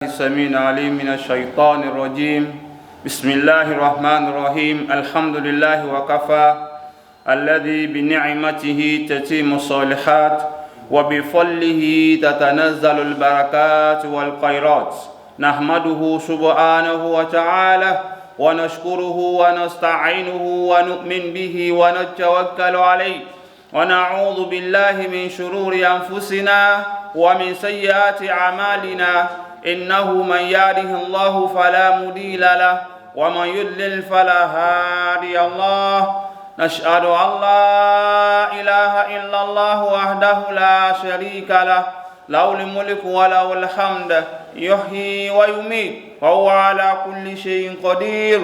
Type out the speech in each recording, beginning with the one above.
السميع العليم من الشيطان الرجيم. بسم الله الرحمن الرحيم. الحمد لله وكفى، الذي بنعمته تتم الصالحات وبفضله تتنزل البركات والخيرات. نحمده سبحانه وتعالى ونشكره ونستعينه ونؤمن به ونتوكل عليه، ونعوذ بالله من شرور أنفسنا ومن سيئات أعمالنا. إنه من يهده الله فلا مضل له ومن يضلل فلا هادي الله. نشهد أن لا إله إلا الله وحده لا شريك له، له الملك وله الحمد، يحيي ويميت وهو على كل شيء قدير.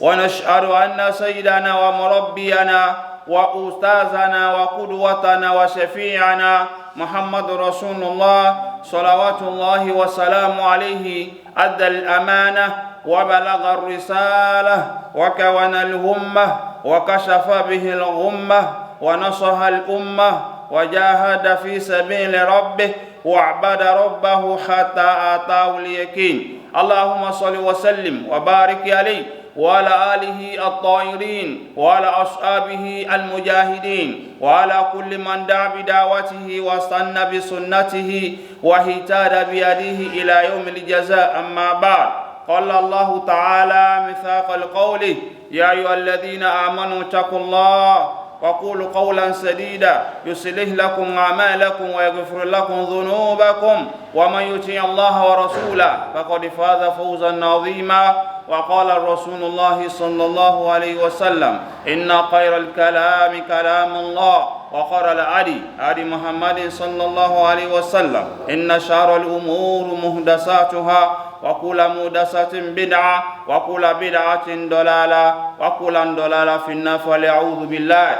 ونشهد أن سيدنا ومربينا وأستاذنا وقدوتنا وشفيعنا محمد رسول الله صلوات الله وسلامه عليه، أدى الأمانة وبلغ الرسالة وكون الهمة وكشف به الغمة ونصح الأمة وجاهد في سبيل ربه وعبد ربه حتى آتاه اليقين. اللهم صل وسلم وبارك عليه وعلى آله الطاهرين وعلى أصحابه المجاهدين وعلى كل من دعا بدعوته واستنى بسنته واهتدى بهديه إلى يوم الجزاء. أما بعد، قال الله تعالى ميثاق القول: يا أيها الذين آمنوا اتقوا الله وقولوا قولا سديدا يصلح لكم أعمالكم ويغفر لكم ذنوبكم، ومن يطع الله ورسوله فقد فاز فوزا عظيما. وقال رسول الله صلى الله عليه وسلم: إن خير الكلام كلام الله، وخير الهدي هدي محمد صلى الله عليه وسلم، إن شر الأمور محدثاتها، وكل محدثة بدعة، وكل بدعة ضلالة، وكل ضلالة في النار، فليعوذ بالله.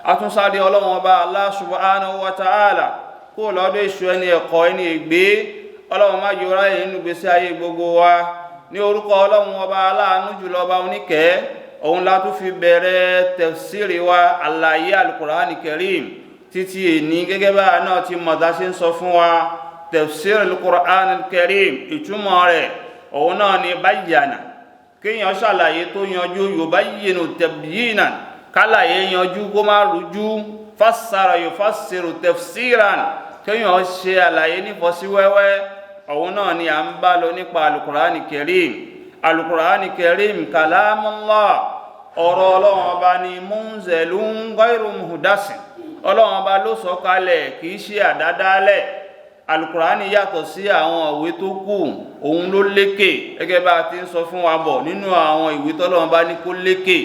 Àtúnṣáde Ọlọ́run Ọba Allah subhanahu wa ta'ala kó lọ́dọ̀ èṣù ẹni ẹ̀kọ́ ẹni ègbé. Ọlọ́run má jẹ́ ráyè nínú ìgbésí ayé gbogbo wa. Ní orúkọ Ọlọ́run Ọba aláàánú jùlọ, Ọba oníkẹ́, òun la tún fi bẹ̀rẹ̀ tafsiri wa, àlàyé Alukur'ani Karim títí èní. Gẹ́gẹ́ bá a náà ti mọ̀ tá a ṣe ń sọ fún wa, tafsiri Alukur'ani Karim, ìtumọ̀ rẹ̀ òun náà ni bayyana, kéèyàn ṣàlàyé tó yanjú, yubayyinu tabyinan, kálàyé yanjú kó má rújú, fassara yufassiru tafsiran, kéèyàn ṣe àlàyé nífọ̀síwẹ́wẹ́. Òun náà ni à ń bá lọ nípa Alukur'ani Karim. Alukur'ani Karim kalamullah, ọ̀rọ̀ Ọlọ́run Ọba ni, munzalun ghayru muhdasin, Ọlọ́run Ọba ló sọ kalẹ̀, kì í ṣe àdádálẹ̀. Alukur'ani yàtọ̀ sí àwọn ìwé tó kù, òun ló lékè. Gẹ́gẹ́ bá a ti ń sọ fún wa bọ̀, nínú àwọn ìwé tọ́lọ́run bá ní kó lékè,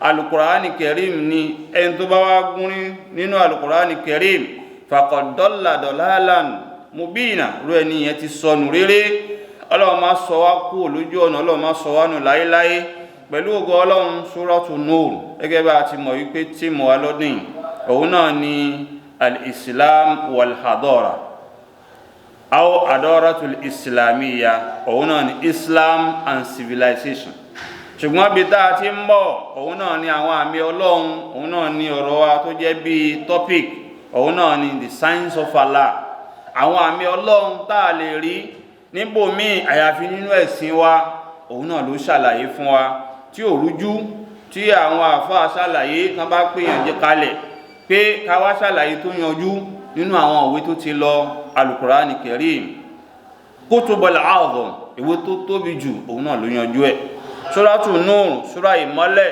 Alukur'ani Karim ni. Ẹni tó bá wá gúnrí nínú Alukur'ani Karim, faqad dalla dalalan mubina, rú ẹni yẹn ti sọnù réré. Ọlọ́run máa sọ wá kú lójú ọ̀nà, Ọlọ́run máa sọ wá nù láéláé. Pẹ̀lú ògo Ọlọ́run, Suratu Nur, gẹ́gẹ́ bá a ti mọ̀ wípé tí mo wá lọ́dún, òun náà ni al-Islam wal-hadara aw hadaratul islamiyya, òun náà ni Islam and civilization. Ṣùgbọ́n bí tá a ti ń bọ̀, òun náà ni àwọn àmì Ọlọ́run, òun náà ni ọ̀rọ̀ wa tó jẹ́ bíi topic, òun náà ni the signs of Allah, àwọn àmì Ọlọ́run tá a lè rí níbòmíì àyàfi nínú ẹ̀sìn wa. Òun náà ló ṣàlàyé fún wa tí ò rújú, tí àwọn àáfàá ṣàlàyé tán bá pè yàn jẹ kalẹ̀ pé ká wá ṣàlàyé tó yanjú nínú àwọn òwe tó ti lọ. Alukurani Karim, kutubul azam, ìwé tó tóbi jù, òun náà ló yanjú ẹ̀. Suratu Nur, sura ìmọ́lẹ̀,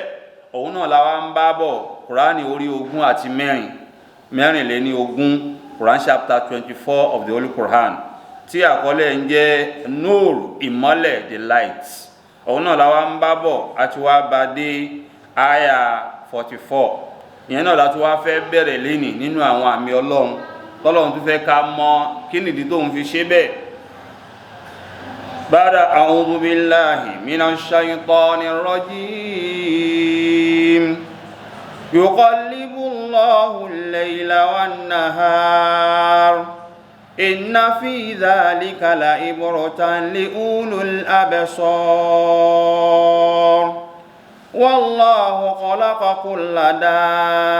òun náà la wá ń bá bọ̀. Kurani orí 24, 24, Quran chapter 24 of the Holy Quran, tí àkọlé ń jẹ́ Nur, ìmọ́lẹ̀, the light, òun náà la wá ń bá bọ̀. Àti wá bá dé àyà 44. Ìyẹn náà la tún wá fẹ́ bẹ̀rẹ̀ lénìí, nínú àwọn àmì Ọlọ́run tọ́lọ́run tún fẹ́ ká mọ̀ kí nìdí tóun fi ṣe bẹ́ẹ̀. بعد أعوذ بالله من الشيطان الرجيم. يقلب الله الليل والنهار، إن في ذلك لعبرة لأولو الأبصار. والله خلق كل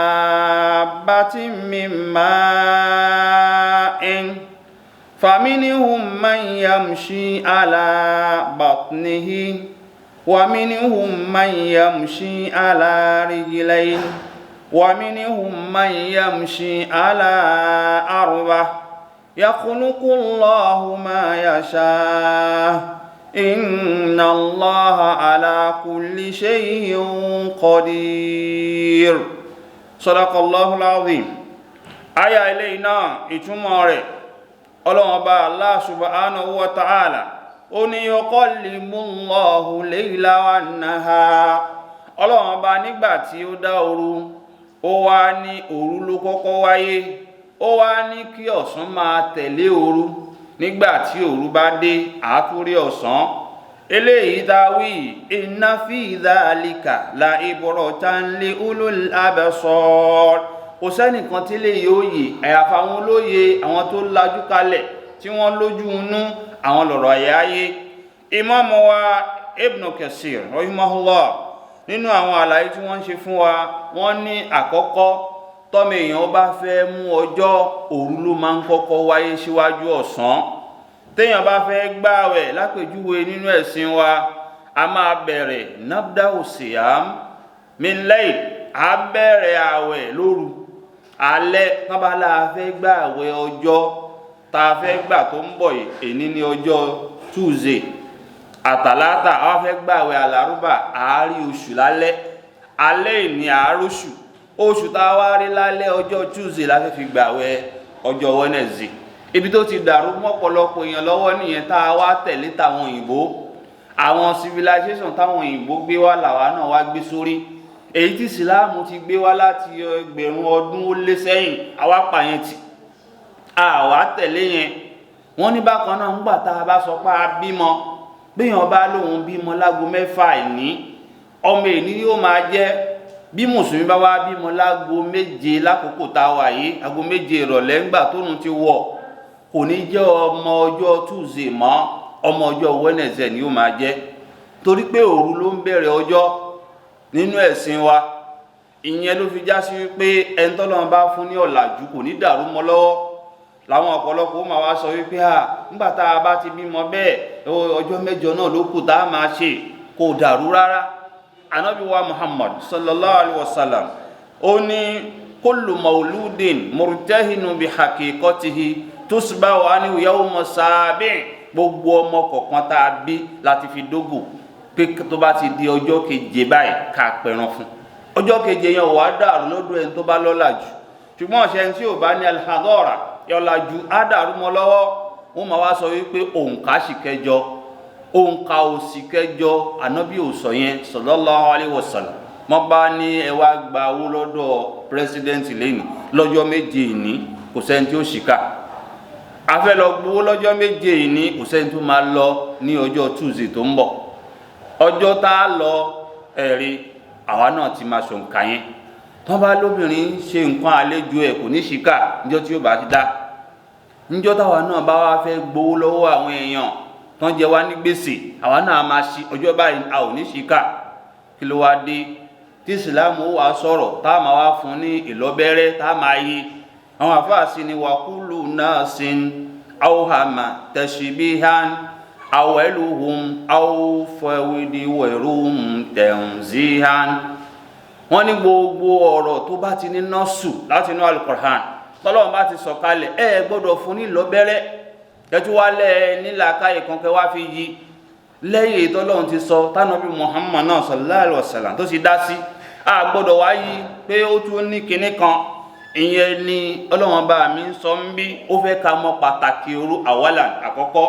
دابة من ماء. فمنهم من يمشي على بطنه ومنهم من يمشي على رجلين ومنهم من يمشي على أربع يخلق الله ما يشاء إن الله على كل شيء قدير. صدق الله العظيم. Aya eléyìí náà, ìtumọ̀ rẹ̀, Ọlọ́run Ọba Allah subhanahu wa ta'ala, ó ní yuqallibullahu layla wan nahar. Ọlọ́run Ọba nígbà tí ó dá òru, ó wá ní òru ló kọ́kọ́ wáyé, ó wá ní kí ọ̀sán máa tẹ̀lé òru. Nígbà tí òru bá dé, àátúrí ọ̀sán. Eléyìí tá a wí, inna fi dhalika la ibratan li ulul absar. Kò sẹ́nìkan tí lè yóò yè àyàfà àwọn olóye, àwọn tó lajú kalẹ̀, tí wọ́n lójú inú, àwọn lọ̀rọ̀ ẹ̀yà ayé. Ìmáàmù wa Ibn Kathir rahimahullah, nínú àwọn àlàyé tí wọ́n ń ṣe fún wa, wọ́n ní àkọ́kọ́, tọ́mọ èèyàn bá fẹ́ mú ọjọ́, òru ló máa ń kọ́kọ́ wáyé síwájú ọ̀sán. Téèyàn bá fẹ́ gbààwẹ̀ lápèjúwe nínú ẹ̀sìn wa, a máa bẹ̀rẹ̀ nabda'u siyam min layl, a bẹ̀rẹ̀ àwẹ̀ lóru alẹ́. Tábàlà fẹ́ gbààwẹ̀ ọjọ́ tá a fẹ́ gbà tó ń bọ̀ yìí, èní ní ọjọ́ Tuesday àtàlátà, a fẹ́ gbààwẹ̀ àlárúbà, àárí oṣù lálẹ́ alẹ́ ìní, àáróṣù oṣù tá a wá rí lálẹ́ ọjọ́ Tuesday la fẹ́ fi gbààwẹ̀ ọjọ́ Wednesday. Ibi tó ti dàrú mọ́pọ̀lọpọ̀ èèyàn lọ́wọ́ nìyẹn, tá a wá tẹ̀lé táwọn òyìnbó, àwọn civilization táwọn òyìnbó gbé wá làwa náà wá gbé sórí. Èyí tí ìsìláàmù ti gbé wá láti ẹgbẹ̀rún ọdún ó lé sẹ́yìn, àwa pààyàn tì, àwa tẹ̀lé yẹn. Wọ́n ní bákan náà, ńgbà tá a bá sọ pé a bímọ, béèyàn bá lóun bímọ lágo 6 ìní, ọmọ ìní yóò máa jẹ́. Bí mùsùlùmí bá wá bímọ lágo 7 lákòókò tá a wà yìí, aago 7 ìrọ̀lẹ́ ńgbà tóun ti wọ̀, kò ní jẹ́ ọmọ ọjọ́ Tuesday mọ́, ọmọ ọjọ́ Wednesday ni yóò máa jẹ́, torí pé òru ló ń bẹ̀rẹ̀ ọjọ́ nínú ẹ̀sìn wa. Ìyẹn ló fi já sí wípé ẹni tọ́lọ́run bá fún ní ọ̀làjú kò ní dàrú mọ́ lọ́wọ́. Làwọn ọ̀pọ̀lọpọ̀ ó máa wá sọ wípé à nígbà tá a bá ti bímọ bẹ́ẹ̀, ọjọ́ 8 náà ló kù tá a máa ṣe, kò dàrú rárá. Ànábì wa Muhammad sallallahu alayhi wa sallam, ó ní kullu mauludin murtahinu bi haqiqatihi tusba'u anhu yawma sabi'. Gbogbo ọmọ kọ̀ọ̀kan tá a bí láti fi dógò pé tó bá ti di ọjọ́ keje báyìí, ká pẹran fún. Ọjọ́ keje yẹn wàá dàrú lọ́dọ̀ ẹni tó bá lọ́lá jù, ṣùgbọ́n ọ̀sẹ̀ tí ò bá ní alhadora yọ̀làjú á dàrú mọ́ lọ́wọ́. Wọ́n máa wá sọ wípé òǹkà sì kẹjọ, òǹkà òsì kẹjọ. Ànábì ò sọ yẹn sallallahu alaihi wasallam. Wọ́n bá ní ẹ wá gba owó lọ́dọ̀ pírẹsidẹ́ǹtì lẹ́nu lọ́jọ́ 7 ìní, kò sẹ́ni tí ó ṣìkà. A fẹ́ lọ gbowó lọ́jọ́ 7 ìní, kò sẹ́ni tó máa lọ ní ọjọ́ Tuesday tó ń bọ̀. Ọjọ́ tá a lọ ẹ̀rí, àwa náà ti máa ṣòǹkà yẹn. Tọ́ bá lóbìnrin ṣe nǹkan àlejò ẹ̀, kò ní ṣìkà níjọ́ tí ó bá ti dá. Níjọ́ táwa náà bá wá fẹ́ gbowó lọ́wọ́ àwọn èèyàn tán jẹ wá ní gbèsè, àwa náà máa ṣí ọjọ́ báyìí, a ò ní ṣìkà. Kí ló wá dé tí ìsìláàmù ó wá sọ̀rọ̀ tá a máa wá fún ní ìlọ́bẹ̀rẹ̀ tá a máa yí? Àwọn àfáà sí ni wàkúlù náà sin awhama tashbihan awẹ́luhum awfẹ́wìdìwẹ̀rùm tẹ̀húnzíhán. Wọ́n ní gbogbo ọ̀rọ̀ tó bá ti ní nọ́ọ̀sù láti inú alukur'an tọ́lọ́run bá ti sọ̀kalẹ̀, ẹ gbọ́dọ̀ fún ní lọ́bẹ̀rẹ̀ kẹtù wá lẹ́ nílàákàyè kan kẹ wá fi yí lẹ́yìn tọ́lọ́run ti sọ, tánàbí Muhammad náà sallallahu alaihi wasallam tó ti dá sí, a gbọ́dọ̀ wá yí pé ó tún ní kinní kan. Ìyẹn ni Ọlọ́run bá mi ń sọ ń bí, ó fẹ́ ká mọ̀ pàtàkì òru àwàlà àkọ́kọ́.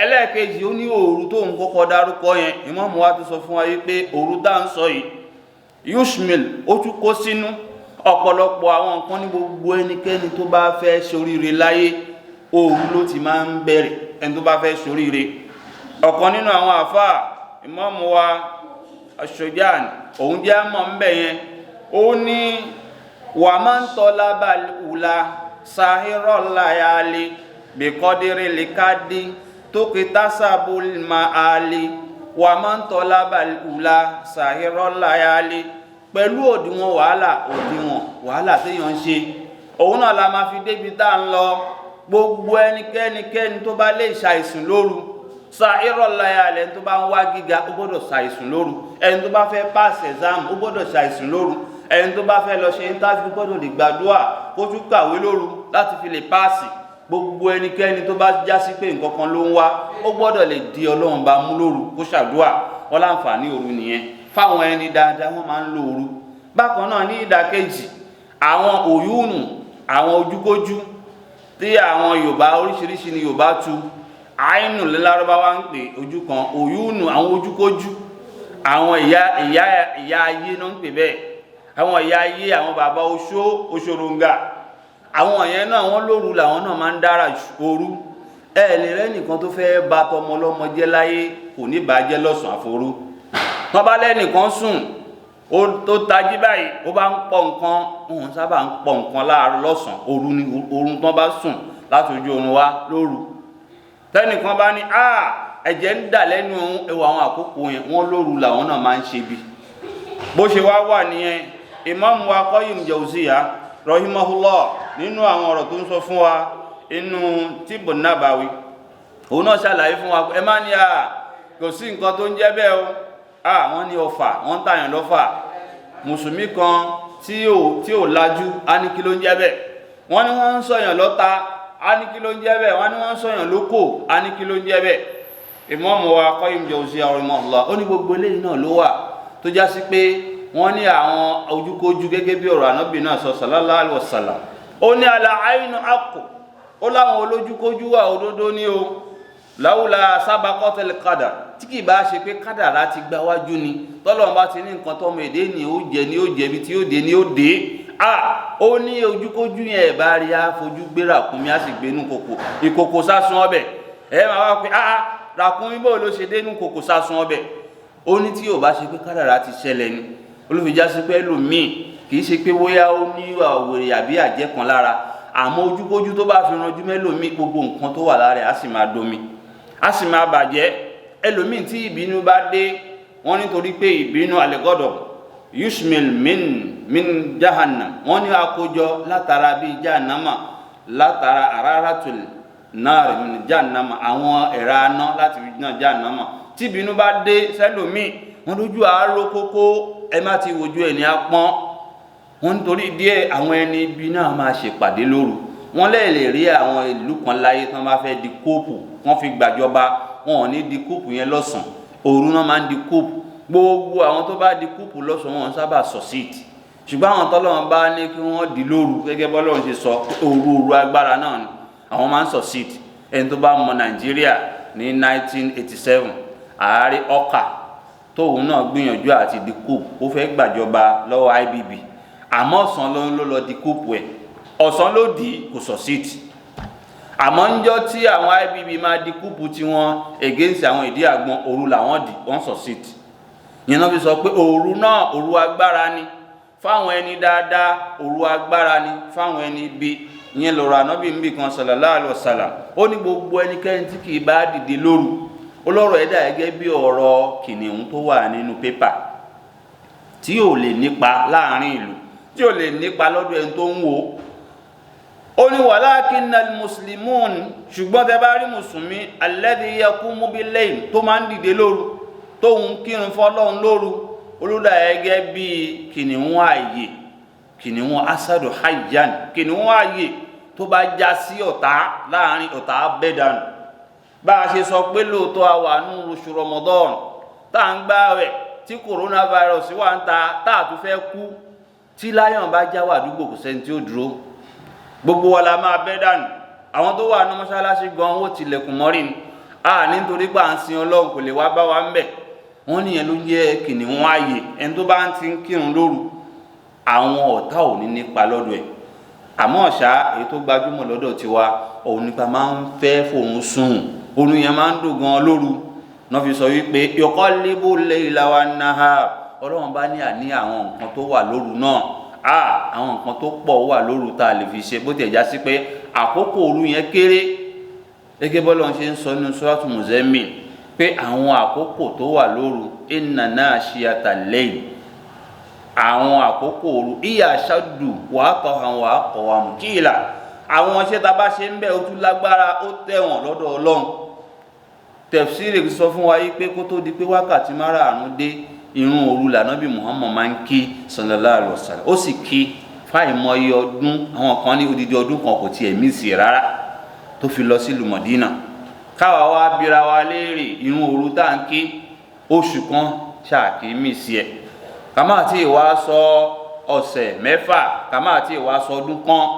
Ẹlẹ́ẹ̀kejì, ó ní òru tó ń kọ́kọ́ dárúkọ yẹn, ìmáàmù wa ti sọ fún wa wípé òru tá ń sọ yìí yushmil, ó tún kó sínú ọ̀pọ̀lọpọ̀ àwọn nǹkan. Ní gbogbo ẹnikẹ́ni tó bá fẹ́ ṣoríire láyé, òru ló ti máa ń bẹ̀rẹ̀. Ẹni tó bá fẹ́ ṣoríire, ọ̀kan nínú àwọn àfáà, ìmáàmù wa Ash-Shujani, òun jẹ́ àmọ́ ń bẹ̀ yẹn, ó ní wà máa ń tọ́lá balùwùlà sahirọ̀ láyàlì bìkọ́dírì lìkádì tókítàsàbùl máàlì. Wà máa ń tọ́lá balùwùlà sahirọ̀ láyàlì, pẹ̀lú òdiwọ̀n wàhálà, òdiwọ̀n wàhálà téèyàn ń ṣe, òun náà la máa fi débi tá à ń lọ. Gbogbo ẹnikẹ́nikẹ́ni tó bá lè ṣàìsùn lóru, sa ìrọ̀láyà lẹ́ni tó bá ń wá gíga ó gbọ́dọ̀ ṣàìsùn lóru, ẹni tó bá fẹ́ pass exam ó gbọ́dọ̀ ṣàìsùn lóru, ẹni tó bá fẹ́ lọ ṣe interview gbọ́dọ̀ lè gbàdúrà kó tún kàwé lóru láti fi lè páàsì. Gbogbo ẹnikẹ́ni tó bá já sí pé nǹkan kan ló ń wá ó gbọ́dọ̀ lè di Ọlọ́run bá mú lóru kó ṣàdúrà. Wọn láǹfààní òru nìyẹn fáwọn ẹni dáadáa, wọ́n máa ń lo òru. Bákan náà ní ìdàkejì, àwọn òyúnù, àwọn ojúkójú tí àwọn Yorùbá oríṣiríṣi ni Yorùbá tu àínù lárúbáwá ń pè ojú kan, òyúnù àwọn ojúkójú, àwọn ìyá ìyá ìyá ayé ló ń pè bẹ́ẹ̀, àwọn ìyá ayé, àwọn bàbá oṣó oṣòròǹgà, àwọn yẹn náà wọ́n lóru làwọn náà máa ń dára òru. Ẹ lè rẹ́ nìkan tó fẹ́ ba tọmọ ọlọ́mọ jẹ́ láyé kò ní bàjẹ́ lọ́sàn-án àforú. Wọ́n bá lẹ́nìkan sùn tó tají báyìí, ó bá ń pọ̀ nǹkan, òun sábà ń pọ̀ nǹkan láàárọ̀ lọ́sàn-án òru ni oorun tán bá sùn láti ojú oorun wá lóru. Tẹ́nìkan bá ní ẹ̀jẹ̀ ń dà lẹ́nu òun, ẹwà àwọn àkókò yẹn wọ́n lóru làwọn náà máa ń ṣe bí. Bó ṣe wá wà nìyẹn. Imam wa Qayyim Jawziyya rahimahullah nínú àwọn ọ̀rọ̀ tó ń sọ fún wa inú Tibbun Nabawi, òun náà ṣàlàyé fún wa ẹ má ní kò sí nǹkan tó ń jẹ́ bẹ́ẹ̀ o. Wọ́n ní ọfà, wọ́n ń tàyàn lọ́fà. Mùsùlùmí kan tí ò lajú á ní kí ló ń jẹ́ bẹ́ẹ̀. Wọ́n ní wọ́n ń sọ̀yàn lọ́ta, á ní kí ló ń jẹ́ bẹ́ẹ̀. Wọ́n ní wọ́n ń sọ̀yàn lóko, á ní kí ló ń jẹ́ bẹ́ẹ̀. Imam wa Qayyim Jawziyya rahimahullah ó ní gbogbo eléyìí náà ló wà tó já sí pé wọ́n ní àwọn ojúkójú gẹ́gẹ́ bí ọ̀rọ̀ ànábì náà sọ sallallahu alaihi wasallam. Ó ní ala aynu aqu, ó láwọn olójúkójú wà òdodo ní o. Láwùlà sabaqatil qadar, tí kì bá ṣe pé kádàrá ti gba wájú ni, tọ́lọ́run bá ti ní nǹkan tọ́mọ èdè ni ó jẹ ni ó jẹ ibi tí ó dé ni ó dé. Ó ní ojúkójú yẹn ẹ̀ bá rí á fojú gbé ràkúnmí á sì gbé inú kòkò ìkòkò sásun ọbẹ̀. Ẹ máa wá pé ràkúnmí bó ló ṣe dé inú kòkò sásun ọbẹ̀. Ó ní tí ò bá ṣe pé kádàrá ti ṣẹlẹ̀ ni, olùfìjà sí pé ẹlòmíì kì í ṣe pé bóyá ó ní àwòrè àbí àjẹ́ kan lára, àmọ́ ojúkójú tó bá fi ranjú mẹ́lòmíì gbogbo nǹkan tó wà lára ẹ̀ á sì máa domi, á sì máa bàjẹ́. Ẹlòmíì tí ìbínú bá dé, wọ́n nítorí pé ìbínú àlẹ́gọ́dọ̀ yushmil min jahannam, wọ́n ní àkójọ látara bíi jahannama, látara araratul nar min jahannama, àwọn ẹ̀rọ aná láti fi náà jahannama. Tí ìbínú bá dé sẹ́lòmíì, wọ́n lójú àárò kókó, ẹ má ti wojú ẹ̀ ní apọ́n. Wọ́n nítorí díẹ̀ àwọn ẹni ibi náà máa ṣèpàdé lóru. Wọ́n lè rí àwọn ìlú kan láyé tí wọ́n bá fẹ́ di kóòpù, wọ́n fi gbàjọba, wọn ò ní di kóòpù yẹn lọ́sàn-án, òru náà máa ń di kóòpù. Gbogbo àwọn tó bá di kóòpù lọ́sàn-án wọn sábà succeed, ṣùgbọ́n àwọn tọ́lọ́run bá ní kí wọ́n di lóru gẹ́gẹ́ bọ́lọ́run ṣe sọ òru òru agbára náà ni àwọn máa ń succeed. Ẹni tó bá mọ Nàìjíríà ní 1987, ààrẹ Ọkà tóun náà gbìyànjú àti di kóòpù, ó fẹ́ gbàjọba lọ́wọ́ IBB, àmọ́ ọ̀sán ló lọ di kóòpù ẹ̀, ọ̀sán ló dì í kò succeed. Àmọ́ ńjọ́ tí àwọn IBB máa di kóòpù tiwọn against àwọn ìdí àgbọn, òru làwọn dì, wọ́n succeed. Yẹn náà fi sọ pé òru náà òru agbára ni fáwọn ẹni dáadáa, òru agbára ni fáwọn ẹni ibi. Ìyẹn lọ̀rọ̀ ànábì ń bì kan sallallahu alaihi wasallam, ó ní gbogbo ẹnikẹ́ni tí kì í bá dìde lóru, ó lọ́rọ̀ ẹ̀dá gẹ́gẹ́ bí ọ̀rọ̀ kìnìún tó wà nínú pépà tí ò lè nípa láàrin ìlú, tí ò lè nípa lọ́dọ̀ ẹni tó ń wò. Ó ní walakinnal muslimun, ṣùgbọ́n tẹ bá rí mùsùlùmí alladhi yaqumu bil-layl, tó máa ń dìde lóru, tóun kírun fọ́lọ́run lóru, olódà gẹ́gẹ́ bí kìnìún ààyè, kìnìún asadu hayyan, kìnìún ààyè tó bá já sí ọ̀tá láàrin ọ̀tá bẹ́dànù. Bá a ṣe sọ pé lóòótọ́ a wà nínú oṣù Ramadan tá à ń gbààwẹ̀ tí coronavirus wà ń ta, tá a tún fẹ́ kú, tí láyọ̀n bá já wà àdúgbò kò sẹ́ni tí ó dúró, gbogbo wa la máa bẹ́ dànù. Àwọn tó wà ní mọ́ṣáláṣí gan ó tilẹ̀kùn mọ́rí ni, a nítorí pé à ń sin Ọlọ́run kò lè wá bá wa ń bẹ̀. Wọ́n níyẹn ló ń jẹ́ kìnìún ààyè, ẹni tó bá ń ti ń kírun lóru àwọn ọ̀tá ò ní nípa lọ́dọ̀ ẹ̀. Àmọ́ ọ̀ṣá èyí tó gbajúmọ̀ lọ́dọ̀ tiwa òun nípa máa ń fẹ́ fòun sùn, oorun yẹn máa ń dùn gan lóru. Náà fi sọ wípé yuqallibu layla wan nahar, Ọlọ́run bá ní àní àwọn nǹkan tó wà lóru náà, àwọn nǹkan tó pọ̀ wà lóru tá a lè fi ṣe, bó tiẹ̀ já sí pé àkókò òru yẹn kéré. Gẹ́gẹ́ bọ́lọ́run ṣe ń sọ nínú Suratu Muzammil pé àwọn àkókò tó wà lóru, inna nashiyata layl, àwọn àkókò òru, iya ashaddu wa aqwa wa aqwamu qila, Àwọn iṣẹ́ tá a bá ṣe ń bẹ̀ ó tún lágbára, ó tẹ̀wọ̀n lọ́dọ̀ Ọlọ́run. Tẹ̀fsírì sọ fún wa yìí pé kó tó di pé wákàtí márààrún dé, irun òru lànàbí Muhammad máa ń kí sallallahu alaihi wasallam. Ó sì kí fáìmọye ọdún, àwọn kan ní odidi ọdún kan kò tiẹ̀ mí sí rárá tó fi lọ sílùú Mọ̀dínà. Káwa wá bira wa léèrè, irun òru tá à ń kí oṣù kan ṣáà kì í mí sí ẹ̀, kàmá àti ìwà sọ ọ̀sẹ̀ mẹ́fà, kàmá àti ìwà sọ ọdún kan.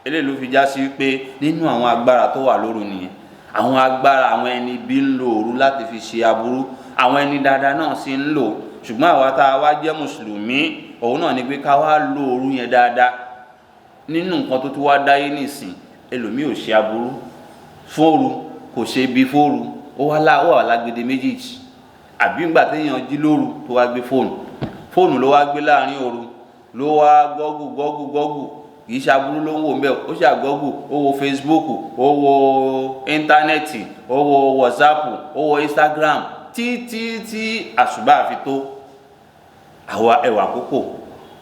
Eléyìí ló fi já sí pé nínú àwọn agbára tó wà lóru nìyẹn. Àwọn agbára àwọn ẹni bí ń lo òru láti fi ṣe aburú, àwọn ẹni dáadáa náà sì ń lò. Ṣùgbọ́n àwa tá a wá jẹ́ mùsùlùmí, òun náà ni pé ká wá lo òru yẹn dáadáa. Nínú nǹkan tó tún wá dáyé nìsín, ẹlòmíì ò ṣe aburú fóoru, kò ṣe ibi fóoru, ó wá lá ó wà lágbede méjèèjì. Àbí ńgbà téèyàn jí lóru tó wá gbé fóònù, fóònù ló wá gbé láàrin òru, ló wá gọ́gù gọ́gù gọ́gù, kì í ṣe aburú ló ń wò ńbẹ̀, ó ṣe àgọ́gù, ó wo Facebook, ó wo íńtánẹ́ẹ̀tì, ó wo WhatsApp, ó wo Instagram, títí tí àṣùbà fi tó. Àwa ẹwà àkókò,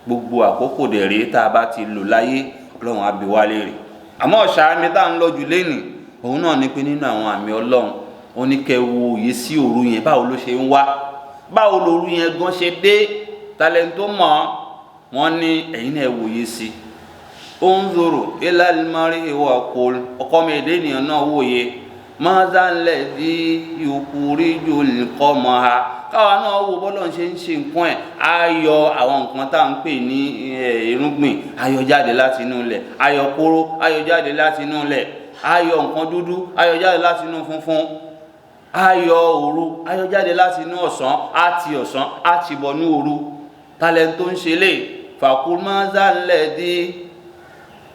gbogbo àkókò dẹ̀ rèé tá a bá ti lò láyé, Ọlọ́run á bi wá léèrè. Àmọ́ ọ̀ṣà mi tá à ń lọ jù lénìí, òun náà ni pé nínú àwọn àmì Ọlọ́run, ó ní kẹ́ wo òye sí òru yẹn, báwo ló ṣe ń wá, báwo lòru yẹn gan ṣe dé, talẹ̀ tó mọ̀ wọ́n ní ẹ̀yin náà wòye sí. Ó ń zòrò ilal-mari wa qul, ọkọ mi èdè ènìyàn náà wòye mọ́sálẹ̀ tí yukhrijul qamara. Káwa náà wo bọ́lọ̀ ṣe ń ṣe nǹkan ẹ̀, á yọ àwọn nǹkan tá à ń pè ní irúgbìn, á yọ jáde láti inú ilẹ̀, á yọ kóró, á yọ jáde láti inú ilẹ̀, á yọ nǹkan dúdú, á yọ jáde láti inú funfun, á yọ òru, á yọ jáde láti inú ọ̀sán, á ti ọ̀sán, á ti bọ̀ ní òru. Talẹ̀ tó ń ṣe lè fàkúrú mọ́sálẹ̀ tí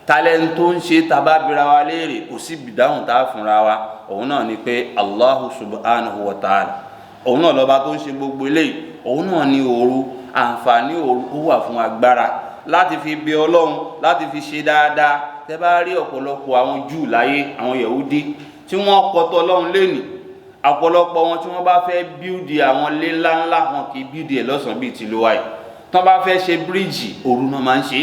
talẹ̀ tó ń ṣe tàbá bira wa léèrè, kò sí ìdáhùn tá a fúnra wa. Òun náà ni pé Allahu subhanahu wa ta'ala, òun náà lọ́ba tó ń ṣe gbogbo eléyìí. Òun náà ni òru, àǹfààní òru ó wà fún agbára láti fi bẹ Ọlọ́run, láti fi ṣe dáadáa. Tẹ́ bá rí ọ̀pọ̀lọpọ̀ àwọn Júù láyé, àwọn Yahudi tí wọ́n kọtọ Ọlọ́run lénìí, ọ̀pọ̀lọpọ̀ wọn tí wọ́n bá fẹ́ bíúdi àwọn ilé ńláńlá, wọn kì í bíúdi ẹ̀ lọ́sàn-án bíi tìlú wa yìí. Tí wọ́n bá fẹ́ ṣe bíríìjì, òru náà máa ń ṣe.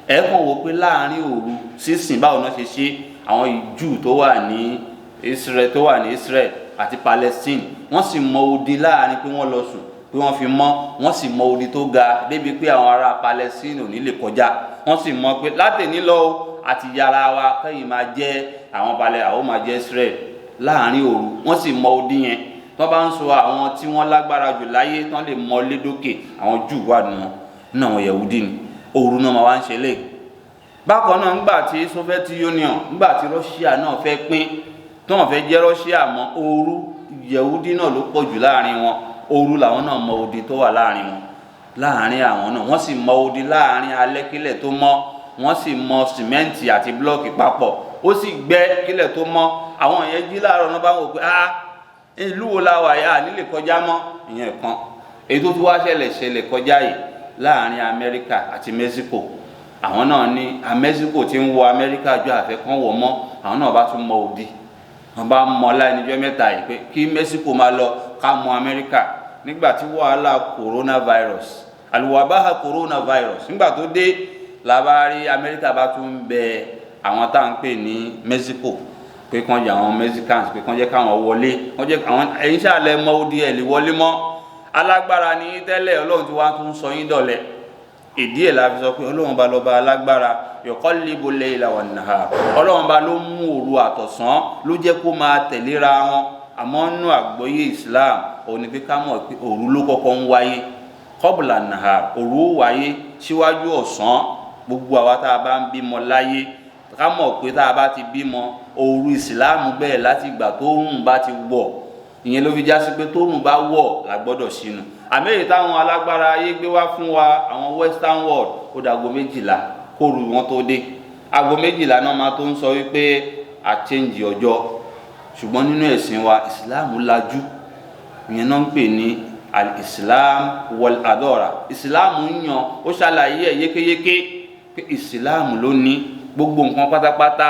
Ẹ kàn wò pé láàrin òru sísìn, báwo náà ṣe ṣe? Àwọn Júù tó wà ní Israel, tó wà ní Israel àti Palestine, wọ́n sì mọ odi láàrin pé wọ́n lọ sùn pé wọ́n fi mọ́, wọ́n sì mọ odi tó ga débi pé àwọn ará Palestine ò ní lè kọjá. Wọ́n sì mọ pé látẹ̀ní lọ àti yàrá wa kẹ́yìn máa jẹ́ àwọn balẹ̀, àwọn máa jẹ́ Israel láàrin òru. Wọ́n sì mọ odi yẹn. Tó bá ń sọ àwọn tí wọ́n lágbára jù láyé tán lè mọ lédókè, àwọn Júù wà nù wọn, nínú àwọn Yahudi ni. Òru náà máa wá ń ṣe lé. Bákan náà, ńgbà tí Soviet Union, ńgbà tí Russia náà fẹ́ pín, tí wọ́n fẹ́ jẹ́ Russia mọ́, òru Yahudi náà ló pọ̀ jù láàrin wọn. Òru làwọn náà mọ odi tó wà láàrin wọn, láàrin àwọn náà. Wọ́n sì mọ odi láàrin alẹ́ kílẹ̀ tó mọ́. Wọ́n sì mọ sìmẹ́ǹtì àti blọ́ọ̀kì papọ̀, ó sì gbẹ́ kílẹ̀ tó mọ́. Àwọn yẹn jí láàárọ̀ náà bá wò pé ah, ìlú wo la wà yà nílè kọjá mọ́. Ìyẹn kan. Èyí tó tún wá ṣẹlẹ̀ ṣẹlẹ̀ kọjá yìí láàrin Amẹ́ríkà àti Mexico, àwọn náà ní Mexico ti ń wọ Amẹ́ríkà ju àfẹ́ kan wọ̀ mọ́. Àwọn náà bá tún mọ odi, wọ́n bá mọ láìníjọ́ mẹ́ta yìí pé kí Mexico máa lọ, ká mọ Amẹ́ríkà. Nígbà tí wàhálà coronavirus, àlùwàbáhà coronavirus, nígbà tó dé, làbá rí Amẹ́ríkà bá tún bẹ àwọn tá à ń pè ní Mexico pé kàn jẹ́ àwọn Mexicans, pé kàn jẹ́ káwọn wọlé, kàn jẹ́ àwọn ẹ̀yin ṣáàlẹ̀ mọ odi ẹ̀ lè wọlé mọ́. Alágbára ní tẹ́lẹ̀, Ọlọ́run tí wàá tún sọ yín dọ̀lẹ. Ìdí ẹ̀ la fi sọ pé Ọlọ́run bá lọ́ba alágbára, yuqallibu layla wan nahar. Ọlọ́run bá ló mú òru àtọ̀sán, ló jẹ́ kó máa tẹ̀léra wọn. Àmọ́ nínú àgbọ́yé Islam, òun ni pé ká mọ̀ pé òru ló kọ́kọ́ ń wáyé qabla nahar. Òru ó wáyé síwájú ọ̀sán. Gbogbo àwa tá a bá ń bímọ láyé, ká mọ̀ pé tá a bá ti bímọ, òru Ìsìláàmù bẹ́ẹ̀ láti ìgbà tó rùn bá ti wọ̀. Ìyẹn ló fi já sí pé tóòrùn bá wọ̀ la gbọ́dọ̀ sínú. Àmì èyí táwọn alágbára ayé gbé wá fún wa, àwọn Western world, ó dàgbo 12 kóru wọn tó dé. Aago 12 náà máa tó ń sọ wípé àchẹ́ǹjì ọjọ́. Ṣùgbọ́n nínú ẹ̀sìn wa, Ìsìláàmù lajú. Ìyẹn náà ń pè ní al-Islam wal-adora. Ìsìláàmù ń yan, ó ṣàlàyé ẹ̀ yékéyéké pé Ìsìláàmù ló ní gbogbo nǹkan pátápátá,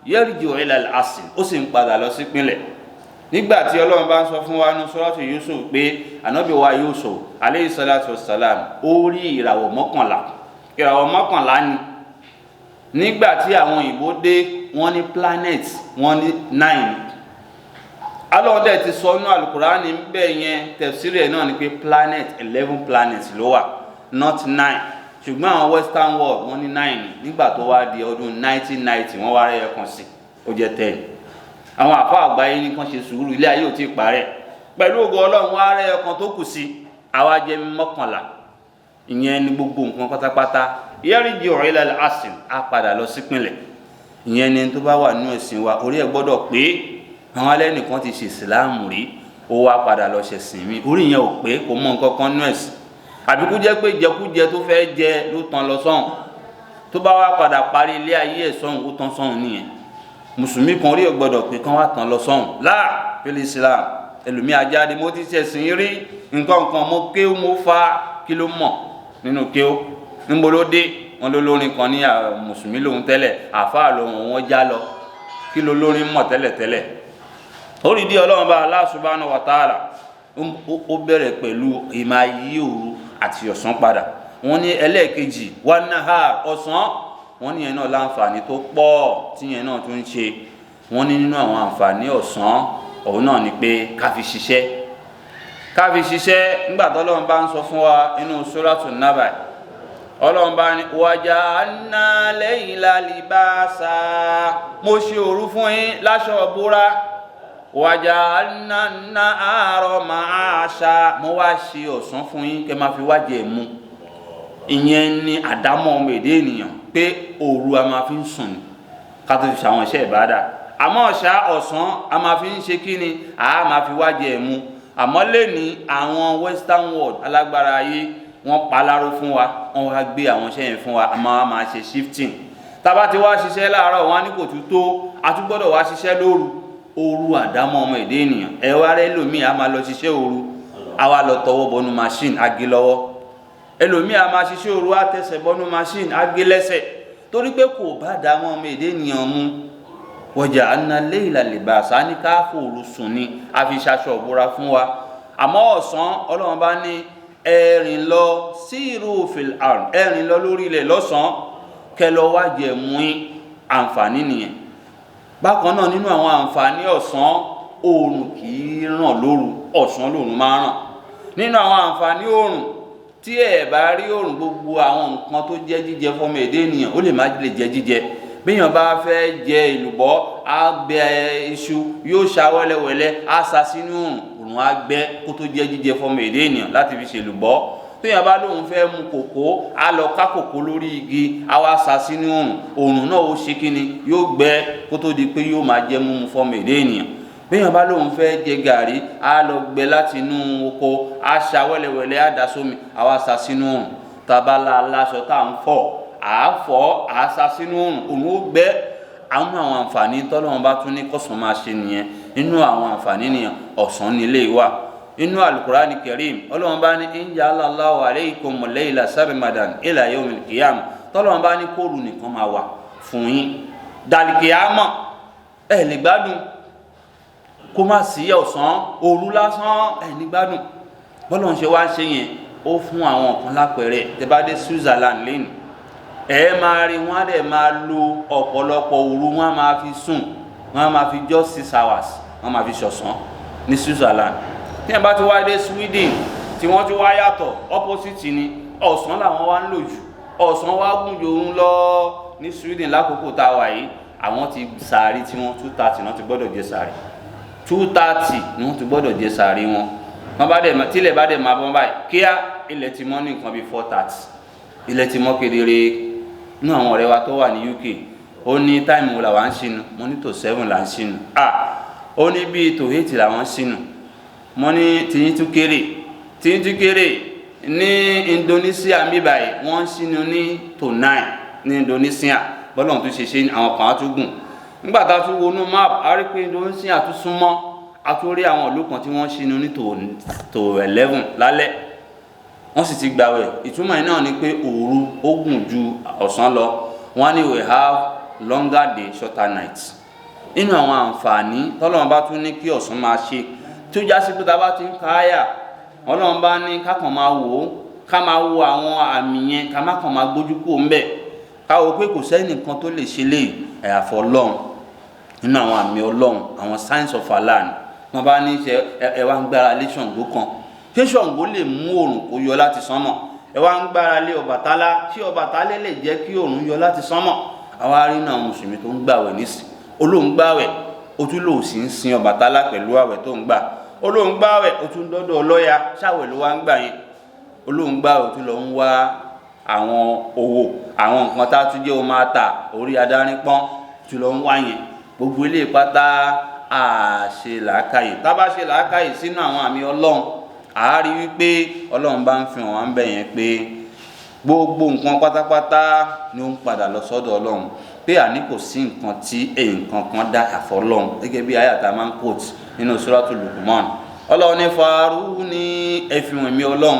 yarji'u ila al-asl, ó sì ń padà lọ sípìnlẹ̀. Nígbà tí Ọlọ́run bá ń sọ fún wa ní suratu Yusuf pé ànábì wa Yusuf alayhi salatu wassalam, ó rí ìràwọ̀ 11, ìràwọ̀ 11 ni. Nígbà tí àwọn òyìnbó dé, Wọ́n ní planet, wọ́n ní 9. Ọlọ́run dẹ̀ ti sọ nínú Alukurani bẹ́ẹ̀ yẹn, tẹ̀síìrì ẹ̀ náà ni pé planet, 11 planets ló wà, not 9. Ṣùgbọ́n àwọn western world, wọ́n ní 9. Nígbà tó wá di ọdún 1990, wọ́n wá rẹ̀ kan sí, ó jẹ́ 10. Àwọn àfa àgbáyé ní kàn ṣe sùúrù, ilé ayé ò tí ì parẹ́. Pẹ̀lú ògo Ọlọ́run, wá rẹ̀ kan tó kù sí, àwa jẹ́ 11. Ìyẹn ní gbogbo nǹkan pátápátá yarji'u ila al-asl, á padà lọ sípìnlẹ̀. Ìyẹn ni tó bá wà nínú ẹ̀sìn wa, orí ẹ̀ gbọ́dọ̀ pé. Àwọn alẹ́ nìkan ti ṣe ìsìláàmù rí, ó wá padà lọ ṣẹ̀sìn mi, orí yẹn ò pé, kò mọ nǹkan kan nínú ẹ̀sìn, àbí kó jẹ́ pé jẹkújẹ tó fẹ́ jẹ ló tán lọ sọ́hùn. Tó bá wá padà parí ilé ayé ẹ̀ sọ́hùn, ó tán sọ́hùn nìyẹn. Mùsùlùmí kan, orí ẹ̀ gbọ́dọ̀ pé kán wá tán lọ sọ́hùn láà fil Islam. Ẹlòmíì ajáde, mo ti ṣẹ̀sìn rí, nǹkan kan, mo kéwú, mo fa. Kí ló mọ̀ nínú kéwú? Níbo ló dé? Wọn ló lórin kan ní mùsùlùmí lòun tẹ́lẹ̀, àáfàá lòun, wọn já lọ. Kí ló lórin mọ̀ tẹ́lẹ̀tẹ́lẹ̀? Orí dí Ọlọ́run bá Allah subhanahu wa ta'ala, ó bẹ̀rẹ̀ pẹ̀lú ìmọ̀ ayé òru àti ọ̀sán padà. Wọ́n ní ẹlẹ́ẹ̀kejì, wan nahar, ọ̀sán. Wọ́n ní yẹn náà láǹfààní tó pọ̀ tí yẹn náà tún ń ṣe. Wọ́n ní nínú àwọn àǹfààní ọ̀sán, òun náà ni pé ká fi ṣiṣẹ́, ká fi ṣiṣẹ́. Nígbà tó Ọlọ́run bá ń sọ fún wa nínú Suratu Naba, Ọlọ́run bá ní waja'alna layla libasa, mo ṣe òru fún yín láṣọ ìbora. Waja'alna nahara ma'asha, mo wá ṣe ọ̀sán fún yín kẹ́ máa fi wá jẹ mu. Ìyẹn ni àdámọ́ ọmọ èdè ènìyàn pé òru a máa fi ń sùn ni, ká tó fi ṣàwọn iṣẹ́ ìbádà. Àmọ́ ọ̀ṣà ọ̀sán a máa fi ń ṣe kí ni? A máa fi wá jẹ mu. Àmọ́ lẹ́ni àwọn western world, alágbára ayé, wọ́n paláró fún wa, wọ́n wá gbé àwọn iṣẹ́ yẹn fún wa, a máa ṣe shifting. Tá bá ti wá ṣiṣẹ́ láàárọ̀, wọn á ní kò tún tó, a tún gbọ́dọ̀ wá ṣiṣẹ́ lóru. Òru, àdámọ́ ọmọ èdè ènìyàn. Ẹ wá rẹ lòmíì, a máa lọ ṣiṣẹ́ òru, a wá lọ tọwọ́ bọnú machine, á gé lọ́wọ́. Ẹlòmíì a máa ṣiṣẹ́ òru, á tẹsẹ̀ bọnú machine, á gé lẹ́sẹ̀, torí pé kò bá àdámọ́ ọmọ èdè ènìyàn mu. Waja'alna layla libasa, ní ká fòru sùn ni, a fi ṣaṣọ ìbora fún wa. Àmọ́ ọ̀sán, Ọlọ́run bá ní ẹ̀rìn lọ, siru fil ard, ẹ̀rìn lọ lórí ilẹ̀ lọ́sàn-án, kẹ lọ wá jẹ mú yín. Àǹfààní nìyẹn. Bákan náà, nínú àwọn àǹfààní ọ̀sán, oòrùn kì í ràn lóru, ọ̀sán lòrùn máa ràn. Nínú àwọn àǹfààní oòrùn, tí ẹ bá rí oòrùn, gbogbo àwọn nǹkan tó jẹ́ jíjẹ fọmọ èdè ènìyàn, ó lè má lè jẹ jíjẹ. Béèyàn bá fẹ́ jẹ èlùbọ́, á gbẹ iṣu, yóò ṣa wẹ́lẹ́wẹ́lẹ́, á sa sínú òrùn, òrùn á gbẹ kó tó jẹ jíjẹ fọmọ èdè ènìyàn láti fi ṣèlùbọ́. Téèyàn bá lóun fẹ́ mu kòkó, á lọ ká kòkó lórí igi, á wá sa sínú òrùn, òrùn náà ó ṣe kíni? Yóò gbẹ kó tó di pé yóò máa jẹ mímu fọmọ èdè ènìyàn. Béèyàn bá lóun fẹ́ jẹ gàrí, á lọ gbẹ láti inú oko, á ṣa wẹ́lẹ́wẹ́lẹ́, á dà sómi, á wá sa sínú òrùn. Tabala aláṣọ tá à ń fọ̀, à á fọ̀, à á sa sínú òrùn, òrùn ó gbẹ. Àwọn àǹfààní tọ́lọ́run bá tún ní kọ̀sán máa ṣe nìyẹn. Nínú àwọn àǹfààní nìyẹn. Ọ̀sán nílé wà inú Alukurani Karim. Ọlọ́run bá ní in ja'ala Allahu alaykumul layla sarmadan ila yawmil qiyamah. Tọ́lọ́run bá ní kóòrù nìkan máa wà fún yín dàlìkìyàmọ̀, ẹ lè gbádùn. Kó má sí ọ̀sán, òru lásán, ẹ ní gbádùn. Bọ́lọ́run ṣe wá ṣe yẹn, ó fún àwọn kan lápẹẹrẹ. Tẹ́ bá dé Switzerland lẹ́nu, ẹ máa rí wọn á dẹ̀ máa lo ọ̀pọ̀lọpọ̀ òru, wọn á máa fi sùn, wọn á máa fi just 6 hours, wọn á máa fi ṣọ̀sán ní Switzerland. Tí ẹ bá ti wá dé Sweden, tí wọ́n ti wá yàtọ̀, opposite ni, ọ̀sán làwọn wá ń lò jù. Ọ̀sán wá gùn jù òun lọ ní Sweden lákòókò tá a wà yìí. Àwọn ti sàárì tí wọ́n, 2:30 náà ti gbọ́dọ̀ jẹ sàárì, 2:30 ni wọ́n ti gbọ́dọ̀ jẹ sàárì wọn. Wọ́n bá dẹ̀ tílẹ̀ bá dẹ̀ máa bọ́ báyìí kíá, ilẹ̀ ti mọ́ ní nǹkan bíi 4:30, ilẹ̀ ti mọ́ kedere. Inú àwọn ọ̀rẹ́ wa tó wà ní UK, ó ní time wo làwọn ń ṣinu? Mo ní tó 7 là ń ṣinu. Ah, ó ní bíi tó 8 làwọn ń ṣinu. Mo ní tìyín tún kéré, tìyín tún kéré. Ní Indonesia mi báyìí, wọ́n ń ṣinu ní tó 9 ní Indonesia. Bọ́lá tún ṣe ṣe, àwọn kan á tún gùn. Nígbà tá a tún wọnú map, a rí pé Indonesia tún súnmọ́, a tún rí àwọn ìlú kan tí wọ́n ṣinu ní tó 11 lálẹ́, wọ́n sì ti gbàwẹ̀. Ìtumọ̀ yìí náà ni pé òru ó gùn ju ọ̀sán lọ. Wọ́n ní we have longer day, shorter night. Nínú àwọn àǹfààní tọ́lọ́run bá tún ní kí ọ̀sán máa ṣe, tó já sí pé tá a bá ti ń ka àyà, Ọlọ́run bá ní ká kàn máa wò ó, ká máa wo àwọn àmì yẹn, ká má kàn máa gbójú kúrò ńbẹ̀, ká wò pé kò sẹ́nìkan tó lè ṣe léyìí. Àyàfọ́ Ọlọ́run. Nínú àwọn àmì Ọlọ́run, àwọn signs of Allah ni wọ́n bá ní ṣe. Ẹ wá ń gbára lé Ṣàngó kan, ṣé Ṣàngó lè mú òrùn kó yọ láti sánmọ̀? Ẹ wá ń gbára lé Ọbàtálá, ṣé Ọbàtálá lè jẹ́ kí òrùn yọ láti sánmọ̀? Àwa rí náà mùsùlùmí tó ń gbàwẹ̀ nísìn, olóhùn gbàwẹ̀, ó tún lòó sì ń sin Ọbàtálá pẹ̀lú àwẹ̀ tó ń gbà. Olóhùn gbàwẹ̀, ó tún dọ́dọ̀ ọlọ́ya, ṣàwẹ̀ ló wá ń gbà yẹn? Olóhùn gbàwẹ̀, ó tún lọ ń wá àwọn owó, àwọn nǹkan tá a tún jẹ́ o máa ta orí adarí pọ́n, tún lọ ń wá yẹn. Gbogbo ilé pátá, àṣe làákàyè. Tá bá ṣe làákàyè sínú àwọn àmì Ọlọ́run, àá rí wípé Ọlọ́run bá ń fi hàn wá ń bẹ̀ yẹn pé gbogbo nǹkan pátápátá ni ó ń padà lọ sọ́dọ̀ Ọlọ́run, pé àní kò sí nǹkan tí nǹkan kan dá àfọlọ́run, gẹ́gẹ́ bí àyà tá a máa ń quote nínú Suratu Luqman. Ọlọ́run ní faru ní ẹ̀fihàn mi Ọlọ́run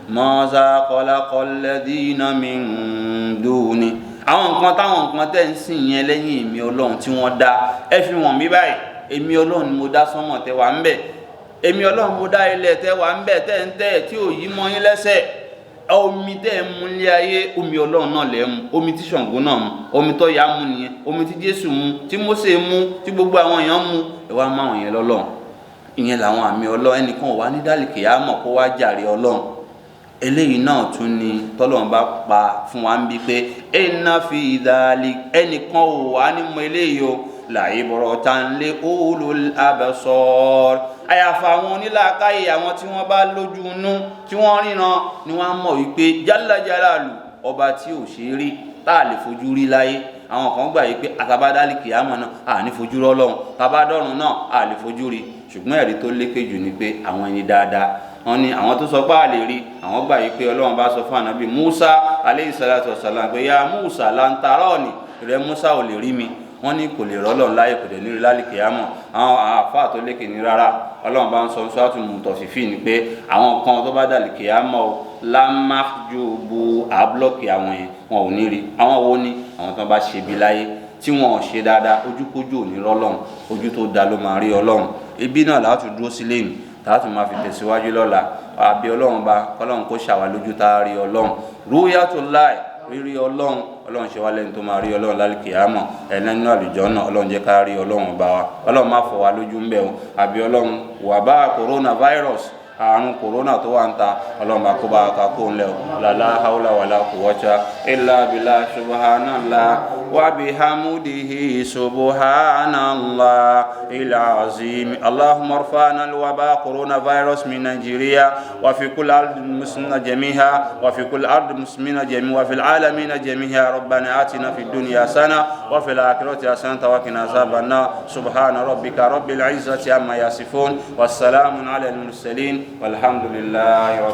maza khalaqal ladina min duni. Àwọn nǹkan táwọn nǹkan tẹ́ ń sìn yẹn lẹ́yìn èmi Ọlọ́run tí wọ́n dá, ẹ fi wọ̀n mí báyìí. Èmi Ọlọ́run ni mo dá sánmọ̀ tẹ́ wà ń bẹ̀. Èmi Ọlọ́run mo dá ilẹ̀ tẹ́ wà ń bẹ̀, tẹ́ ń tẹ́ tí ò yí mọ́ yín lẹ́sẹ̀. Omi tẹ́ ń mu ní ayé, omi Ọlọ́run náà lẹ́ mu. Omi tí Ṣàngó náà mu, omi tó yá mu nìyẹn, omi tí Jésù mu, tí Mósè mu, tí gbogbo àwọn èèyàn mu. Ẹ wá má àwọn yẹn lọ́lọ́run. Ìyẹn làwọn àmì Ọlọ́run. Ẹnìkan ò wá ní dálìkì á mọ̀ kó wá jàre Ọlọ́run. Eléyìí náà tún ni tọ́lọ́run bá pa fún wa ń bí pé inna fi dhalik, ẹnìkan ò wá ní mọ eléyìí o, la'ibratan li ulul absar. Àyàfà àwọn onílàákàyè, àwọn tí wọ́n bá lójú inú, tí wọ́n ríran, ni wọ́n mọ̀ wípé jalla jalalu, ọba tí ò ṣe rí, tá a lè fojú rí láyé. Àwọn kan gbà yìí pé àtàbádálì kìámọ̀ náà à ní fojú rọ́lọ́run, tàbádọ́run náà à lè fojú rí. Ṣùgbọ́n ẹ̀rí tó lékè jù ni pé àwọn ẹni dáadáa wọ́n ní àwọn tó sọ pé a lè rí, àwọn gbà yìí pé Ọlọ́run bá sọ fún ànábì Musa aleyhi salatu wa salam pé ya Musa lan tarani, rẹ Musa ò lè rí mi. Wọ́n ní kò lè rọ́lọ́run láyé, kò dẹ̀ ní rí lálìkè àmọ́. Àwọn àáfàá tó lékè ní rárá, Ọlọ́run bá ń sọ sọ́ọ̀tún mùtọ̀fífì ni pé àwọn kan tó bá dàlìkè àmọ́ o lámájúbu àblọ́ọ̀kì àwọn yẹn, wọn ò ní rí. Àwọn wo ni? Àwọn tó bá ṣe bí láyé tí wọn ò ṣe dáadáa. Ojúkójú ò ní rọ́lọ́run, ojú tó da ló máa rí Ọlọ́run. Ibi náà láti dúró sílé mi, tààtù máa fi tẹ̀síwájú lọ́la. Àbí Ọlọ́run bá kọ́lọ́run kó ṣàwà lójú tá a rí Ọlọ́run, rúyàtúláì, rírí Ọlọ́run. Ọlọ́run ṣe wá lẹ́ni tó máa rí Ọlọ́run lálùkìyámọ̀ ẹ̀lẹ́nu àlùjọ náà. Ọlọ́run jẹ́ ká rí Ọlọ́run bá wa. Ọlọ́run má fọ́ wa lójú ń bẹ̀ o. Àbí Ọlọ́run wà bá coronavirus, àrùn corona tó wà ń ta, Ọlọ́run bá kó bá ká kó ń lẹ̀ o. Làlá haúlá wàlá quwwata illa billah. Subhanallah wa bihamdihi, subhanallah il azim. Allahumma rfa'na alwaba coronavirus min Nigeria wa fi kulli ard muslimina jami'a wa fi kulli ard muslimina jami'a wa fil alamina jami'a. Rabbana atina fid dunya hasana wa fil akhirati hasanatan wa qina azaban nar. Subhana rabbika rabbil izzati amma yasifun, wassalamun ala al mursalin, walhamdulillahi rabbil.